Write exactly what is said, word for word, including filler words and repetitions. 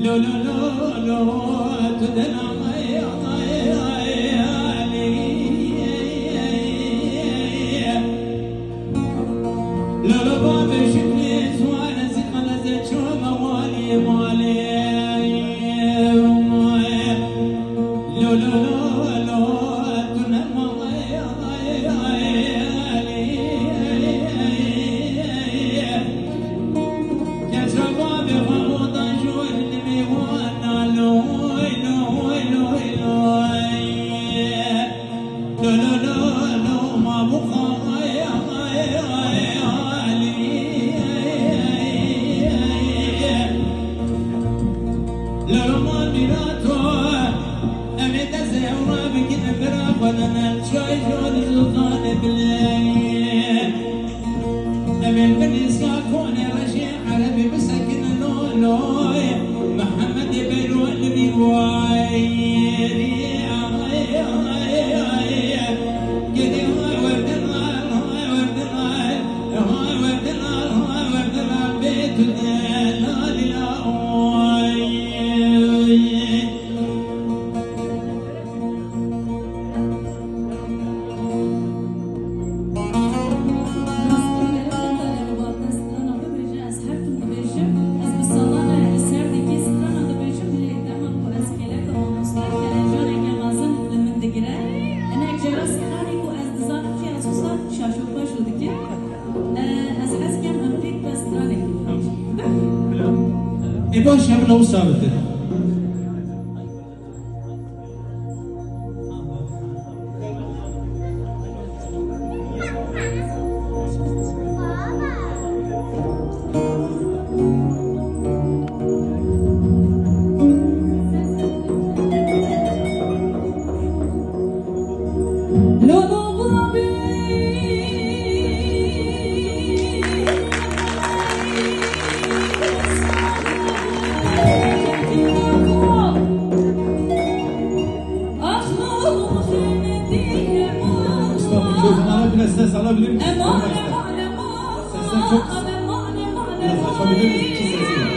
Lo, lo, lo, lo, tu dena ay, ay, ay, Ali. Lo, lo, babe şükrü, suare, zikale, zeço, mawali, mali. Lo, lo, lo, lo, tu nema ay, ay, ay, Ali. Em ê binêzka konê rejê erebî bisekinin, lo, lo, Mehemedê beyro li vî wayî. Ay, ay, ay, ay. Gedê ay, werdin ay, ay, werdin ay, ay, werdin ay, ay, werdin ay, bê tu de la, la, la, oy. Rastgele, rastgele, li wan strana bibêje, ez her tim dibêjim, ez bi salan e li ser dîkî strana dibêjim, lê dema ku ez kêleka mamosta kelejaneke mezin li min digire, hinek cara stranê ku ez dizanim jî ez wisa şaşo paşo dikim. E, ez hez dikim em pêk ve stranekê bixwînin. Ê baş e, bila wisa bitin. Usta, mikrofonu alabilir, ses alabilir miyiz? Sesler çok kısık. Biraz açabilir miyiz? İki ses var.